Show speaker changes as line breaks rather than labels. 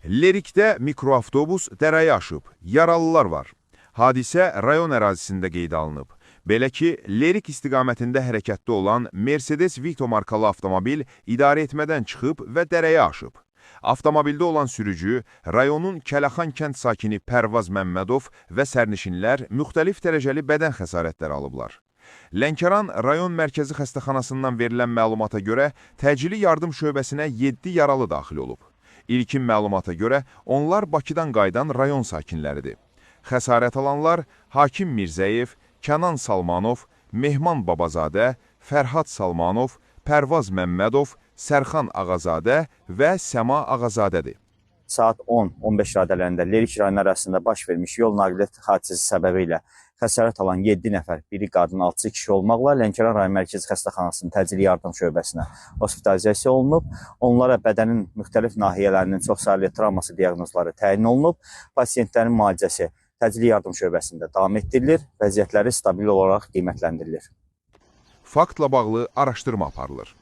Lerikdə mikroavtobus dərəyi aşıb, yaralılar var. Hadisə rayon ərazisində qeydə alınıb. Belə ki, Lerik istiqamətində hərəkətdə olan Mercedes Vito markalı avtomobil idarəetmədən çıxıb və dərəyə aşıb. Avtomobildə olan sürücü, rayonun Kələxan kənd sakini Pərvaz Məmmədov və sərnişinlər müxtəlif dərəcəli bədən xəsarətləri alıblar. Lənkəran rayon mərkəzi xəstəxanasından verilən məlumata görə təcili yardım şöbəsinə 7 yaralı daxil olub. İlkin məlumata görə onlar Bakıdan qayıdan rayon sakinləridir. Xəsarət alanlar Hakim Mirzəyev, Kənan Salmanov, Mehman Babazadə, Fərhad Salmanov, Pərvaz Məmmədov, Sərxan Ağazadə və Səma Ağazadədir.
Saat 10-15 radələrində Lerik rayonu ərazisində baş vermiş yol nəqliyyat hadisəsi səbəbi ilə xəsarət alan 7 nəfər, biri qadın, 6 kişi olmaqla Lənkəran rayon Mərkəzi Xəstəxanasının təcili yardım şöbəsinə hospitalizasiya olunub. Onlara bədənin müxtəlif nahiyələrinin çoxsaylı travması diaqnozları təyin olunub. Pasientlərin müalicəsi təcili yardım şöbəsində davam etdirilir. Vəziyyətləri stabil olaraq qiymətləndirilir.
Faktla bağlı araşdırma aparılır.